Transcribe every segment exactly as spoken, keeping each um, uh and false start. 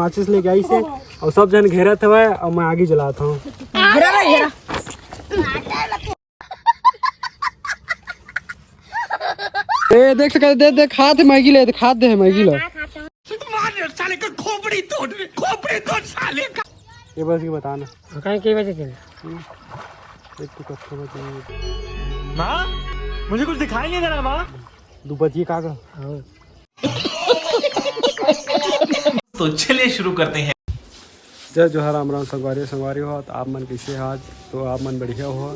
माचिस लेके आइस हे अउ सब झन घेरत हवय अउ मैं आगी जलात हंव। घेरा ना, घेरा। ए, देख सकत, दे, दे, खात हे मैगी ले, खात दे हे मैगी ले। मार साले का खोपड़ी तोड़, खोपड़ी तोड़ साले का। ये बस ये बता ना। कहीं के बजे के? एक तो कच्चे में तो माँ, मुझे कुछ दिखाई नहीं दे रहा माँ। दू बजिए का का? हाँ। तो चलिए शुरू करते हैं। जय जोहार, राम राम संगवारी, संगवारी हो, तो आप मन कैसे हो आज? तो आप मन बढ़िया हो?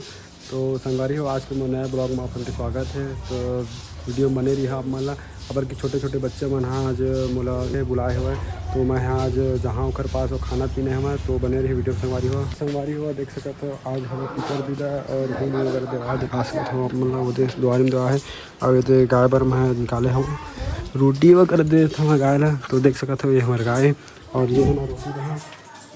तो संगवारी हो, आज के मोर नया ब्लॉग में आप मन के स्वागत है। तो वीडियो में बने रही आप मन ला, अबर कि छोटे छोटे बच्चे मन हा आज मोला बुलाए हवय, तो मैं हा आज जहाँ ओकर पास वो खाना पीने हवय, तो बने रही वीडियो में संगवारी हो। संगवारी हो, देख सकत हो आज हमर पितर दीदा और गुन वगैरह देवा दिखा सकत हो आप मन ला, वो देख दुआरी में देवा है। अउ एदे गाय बर मैं निकाले हवं रोटी वगैरह देत हवं गाय ला, तो देख सकत हो ये हमर गाय हे। और ये हमर रोटी रहा,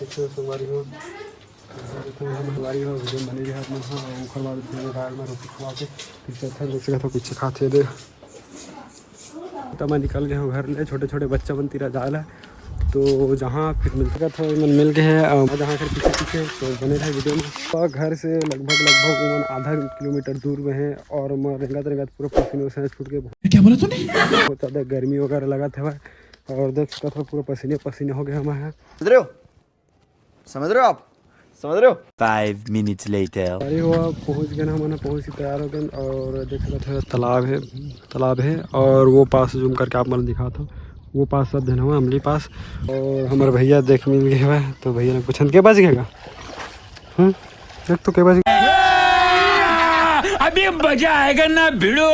देख सकत हो संगवारी हो, देख सकत हो हमर संगवारी हो, वीडियो बने रहा आप मन ह। ओकर बाद फिर गाय में रोटी खवा के फिर चलथन, देख सकत हो पीछे खात हे दे। त मैं निकल गए हूँ घर ले, छोटे छोटे बच्चा मन तीरा जाए ला, तो जहाँ फिर मिल सकत हो, मन मिल गए हैं, अ, जहाँ फिर पीछे पीछे, तो बने रहे वीडियो में। तो घर से लगभग, लगभग ओमन आधा किलोमीटर दूर में है और मैं रेंगत, रेंगत पूरा पसीने वसीने छूट के क्या बोला तूने? बहुत ज़्यादा गर्मी वगैरह लगा था और देख सकत हो पूरा पसीने, पसीने हो गए हम हैं। समझ रहे हो? समझ रहे हो आप? समझ रहे हो? Five minutes later। अरे वो पहुँच गए ना, हमन पहुँच के तैयार हो गए और देख सकत हो तालाब है, तालाब है और वो पास जूम करके आप मन दिखात हो, वो पास सब झन हवय अमली पास। और हमर भैया देख मिल गए हवय, तो भैया ने पूछन के बज गए का? हम्म, देख तो के बज गए। अभी मजा आएगा ना भिड़ो।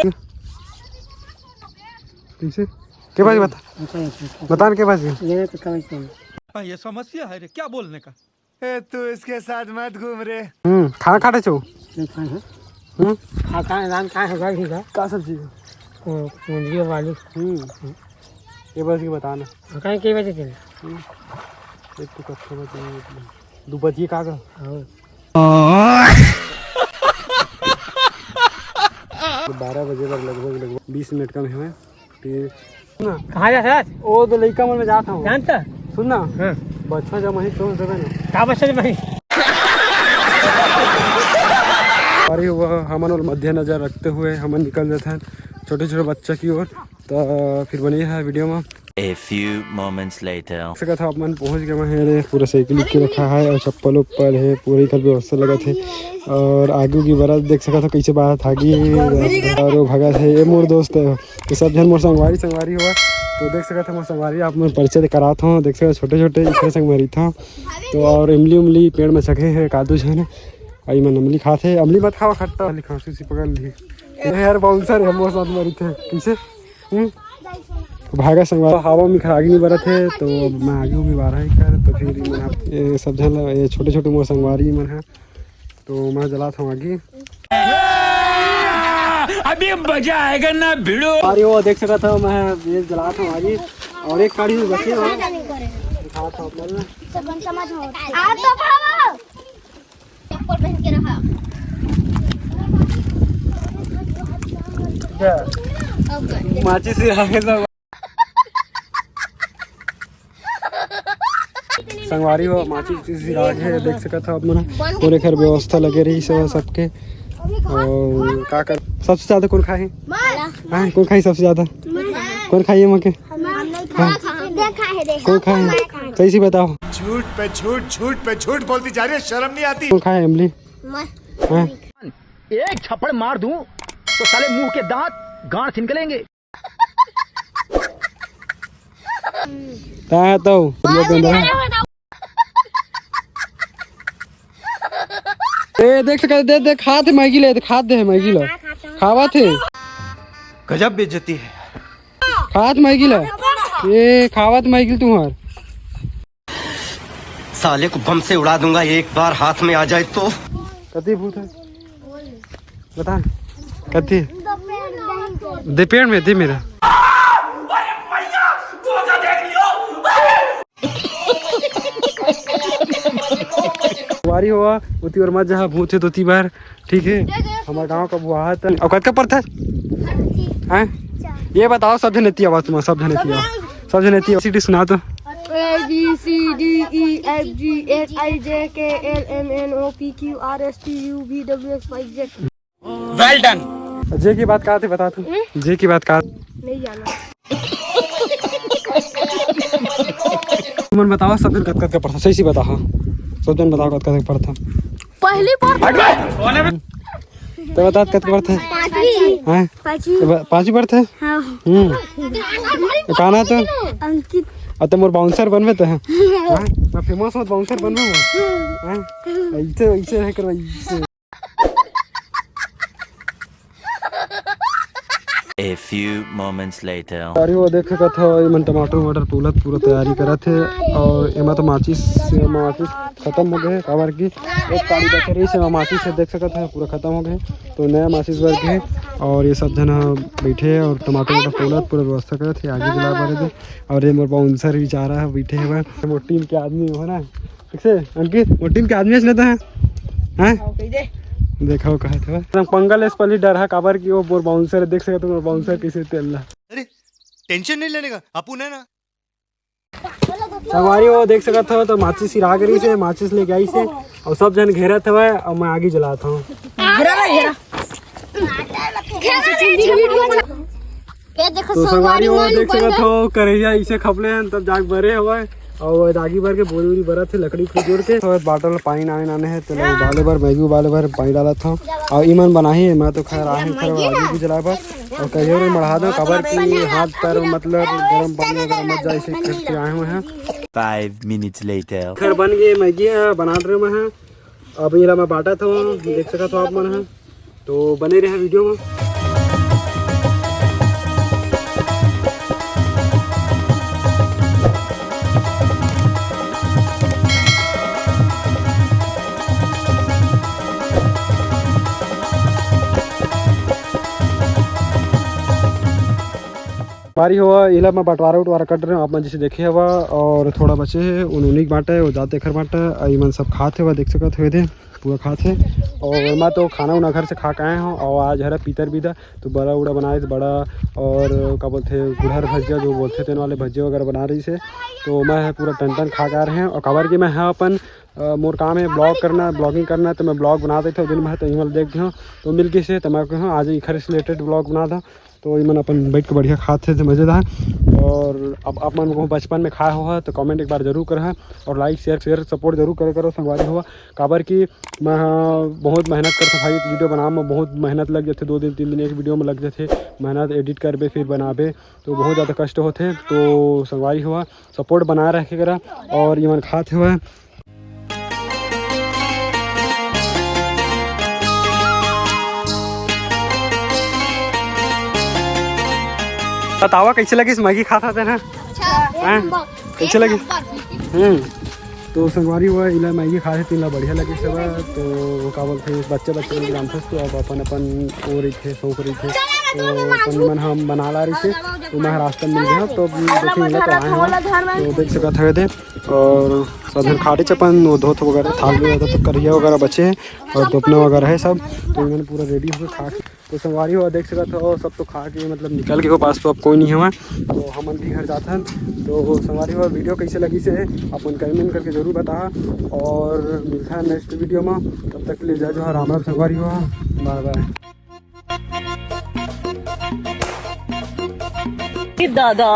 कैसे? के बज बता, बता ना के बज गए। ये तो कवई सुन। हाँ, ये समस्या है रे, क्या बोलने का? ए, तू इसके साथ मत घूम रे। हम्म, खाना खा रहे छो? नहीं खाए हैं। हम्म? खा, खा, राम खा है, घर ही का। का सब्जी है? वो मुंदिया वाली। हम्म। ये बस ये बता ना। हाँ, कहीं के बजे चले? हम्म। एक तो कच्चे बजे, दो बजिए का का? हाँ। बारह बजे बर लगभग, लगभग बीस मिनट कम है। फिर सुन ना। कहाँ जा सर? ओ तो लइका मन में जात हूँ। जानता? सुन ना। हाँ। बच्चा जब वहीं छोड़ देवे ना। का बच्चा जब वहीं? अरे वो हमन ओला मध्य नजर रखते हुए हमन निकल जाते हैं छोटे छोटे बच्चा की ओर। तो फिर बने है वीडियो में। A few moments later। सकत हो आप मन पहुंच गए हैं रे, पूरा साइकिल के रखा है और चप्पल उप्पल है, पूरी कर व्यवस्था लगत है। और आगू की बरत देख सकत हो कैसे बाहर थागी और वो भगत है, ये मोर दोस्त है, ये सब झन मोर संगवारी संगवारी हुआ। तो देख सकत हो मोर संगवारी आप मन परिचय करात हो, देख सकत हो छोटे छोटे इखरे संग मरित हो। तो और इमली उमली पेड़ में चघे है कादू झन, आई मन अमली खात है, अमली मत खावा खट्टा वाली खांसी सी पकड़ ली। ये यार बाउंसर है मोर साथ मरित है, कैसे? हम्म? भागा संगवारी, हवा में खरागी नहीं बरत है, तो अब मैं आगे हूँ बारह ही कर, तो फिर ये मन ह-, ये सब झन ल-, ये छोटे छोटे मोर संगवारी मन है, तो मैं जलात हूँ आगी। अभी मजा आएगा ना भिड़ो। अरे वो देख सकत हो, मैं ये जलात हूँ आगी, और एक काड़ी में बचे हो, दिखात हूँ आप मन ल। आप तो खाओ। चप्पल पहन के रहा। माचिस ही रहा है सब। संगवारी हो, माचिस उचिस ही राज है, देख सकत हो आप मन। पूरे घर व्यवस्था लगे रही सब, सबके। और का कर, सबसे ज्यादा कौन खाए? हाँ, कौन खाई सबसे ज्यादा? कौन खाई है मके? हाँ। कौन खाए? सही से बताओ। झूठ पे झूठ, झूठ पे झूठ बोलती जा रही है, शर्म नहीं आती? कौन खाए इमली? मैं। हाँ। एक थप्पड़ मार दूं तो साले मुंह के दांत गांड से निकलेंगे। ता है तो, ये तो अंदर है। ए, देख सकत, दे, दे, खात है मैगी ले, खात दे है मैगी ले। खावत है। गजब बेइज्जती है। खात मैगी ले। ए, खावत मैगी तुम्हार। साले को बम से उड़ा दूंगा एक बार हाथ में आ जाए तो। कति भूत है? बता। कति? दे पेड़ में, दे मेरा। वारी हुआ, उती और मत जहाँ भूत है तो ती बार, ठीक है? हमारे गांव का बुआ है तन। और कतका पड़ता है? हैं? ये बताओ, सब जन एती आवाज तुम्हारा, सब जन एती आवाज। सब जन एती आवाज। सीटी सुना तो। A B C D E F G H I J K L M N O P Q R S T U V W X Y Z। Well done। जे की बात कहा थे बता तू। हम्म? जे की बात कहा। नहीं जाना। तुमन बताओ सब जन कत कत के पढ़ता, सही से बताओ। सब जन बताओ कत कत के पढ़ता। पहली पढ़। तो बता कत के पढ़ता। पाँचवीं। हाँ? पाँचवीं। तो ब-, पाँचवीं पढ़ता? हाँ। हम्म। तो कहाँ ना तो? अंकित। अब तो मोर बाउंसर बनबे तो है। हाँ? मैं फेमस हो बाउंसर बनबे। हाँ? ऐसे, ऐसे रह कर ऐसे। A few moments later। अरे वो देख सकत हो, एमन टमाटर वमाटर तोलत पूरा तैयारी करत हे। और एमा तो माचिस, माचिस खत्म हो गए, काबर कि एक काड़ी बचे रही से माचिस से देख सकत हो पूरा खत्म हो गए, तो नया माचिस बर के। और ये सब जन ह बैठे हे और टमाटर वमाटर तोलत पूरा व्यवस्था करत हे आगी जला बर दे। और ये मोर बाउंसर बेचारा ह बैठे हे, मोर टीम के आदमी हो ना। ठीक से अंकित, वो टीम के आदमी असने तो है, हैं? देखो कहा था पंगल एस पली डर है, काबर कि वो बोर बाउंसर देख सकते हो, बाउंसर कैसे तेल ला। अरे, टेंशन नहीं लेने का, अपन है ना। संगवारी वो देख सकत हो तो माचिस सिरा करी से, माचिस लेके आई से और सब जन घेरत हवय और मैं आगी जलात हूँ। घेरा ना, घेरा। ये देखो तो संगवारी हो देख सकत हो करैया इसे खपले हैं तब जाग बरे हवय। और आगी बर के बोरी उरी बरत हे लकड़ी उकड़ी जोड़ के। तो बाटल पानी नाने नाने है तो उबाले बर मैगी उबाले बर पानी डालत हूँ। और इमन बनाही है, मैं तो खैर आहे खैर आगी भी जलाए बर। और कहियो रे मढ़ा दो काबर कि हाथ पैर मतलब गरम पानी वगैरह मत जाए, इसे करके आए हुए हैं। Five minutes later। खैर बन गए मैगी है, बना रहे मैं है। अब इला मैं बांटत हूँ, देख सकत हो आप मन है। तो बने रहे वीडियो में। बारी हुआ इला मैं बंटवारा उटवारा कर रहे हूँ, आप मन जैसे देखे हवा और थोड़ा बचे है उन्होंने बांटे वो जाते घर बांटे। इमन सब खाते हुआ देख सकत हुए थे। पूरा खात हे। और मैं तो खाना उना घर से खा के आए हूँ और आज हरा पितर बिदा तो बड़ा उड़ा बनाए थे, बड़ा और का बोलते गुड़हर भजिया जो बोलते तेन वाले भजिया वगैरह बना रही से। तो मैं है पूरा टन टन खा के आ रहे हैं। और काबर कि मैं है अपन अ, मोर काम है ब्लॉग करना, ब्लॉगिंग करना, तो मैं ब्लॉग बना देते हूँ दिन भर। तो इमन देख हूँ तो मिल के से तो मैं कहूँ आज इखर से रिलेटेड ब्लॉग बना था। तो इमन अपन बैठ के बढ़िया खात थे, मजेदार। और अब आप मन को बचपन में खाए हो तो कमेंट एक बार जरूर कर। और लाइक शेयर शेयर सपोर्ट जरूर करे करो संगवारी हो। काबर कि मैं बहुत मेहनत करता भाई, एक वीडियो बनावे में बहुत मेहनत लग जाते, दो दिन तीन दिन एक वीडियो में लग जाते। मेहनत एडिट करबे फिर बनाबे तो बहुत ज़्यादा कष्ट होते। तो संगवारी हो सपोर्ट बनाए रखे करा। और इमन खात हुआ बतावा कैसे लगिस मैगी खात हते ना? अच्छा, हैं? एक नंबर, कैसे एक लगिस? नंबर। हम्म। तो संगवारी हुआ इला मैगी खाए तीन ला बढ़िया लगे सब। तो वो का बोलते हैं बच्चे बच्चे मन के जानथस तो अब अपन अपन वो रही थे शौक रही थे। तो अपन मन हम बना ला रही थे। तो मैं रास्ता में मिल गया तो देखे मिला तो आए हैं। तो देख सकत हवे दे। और सब झन खाटे चपन वो धोत वगैरह थाली वगैरह तो करिया वगैरह बचे हैं। और दोपना वगैरह है सब। तो इन्होंने पूरा रेडी होकर खा के तो संगवारी हो देख सकत हो सब तो खा के मतलब निकल गए हो पास तो अब कोई नहीं हवा। तो हमन भी घर जाथन। तो संगवारी हो वीडियो कैसे लगी से अपन कमेंट करके जरूर बता। और मिलता है नेक्स्ट वीडियो में, तब तक के लिए जय जोहार राम राम संगवारी हो। बाय बाय। दादा।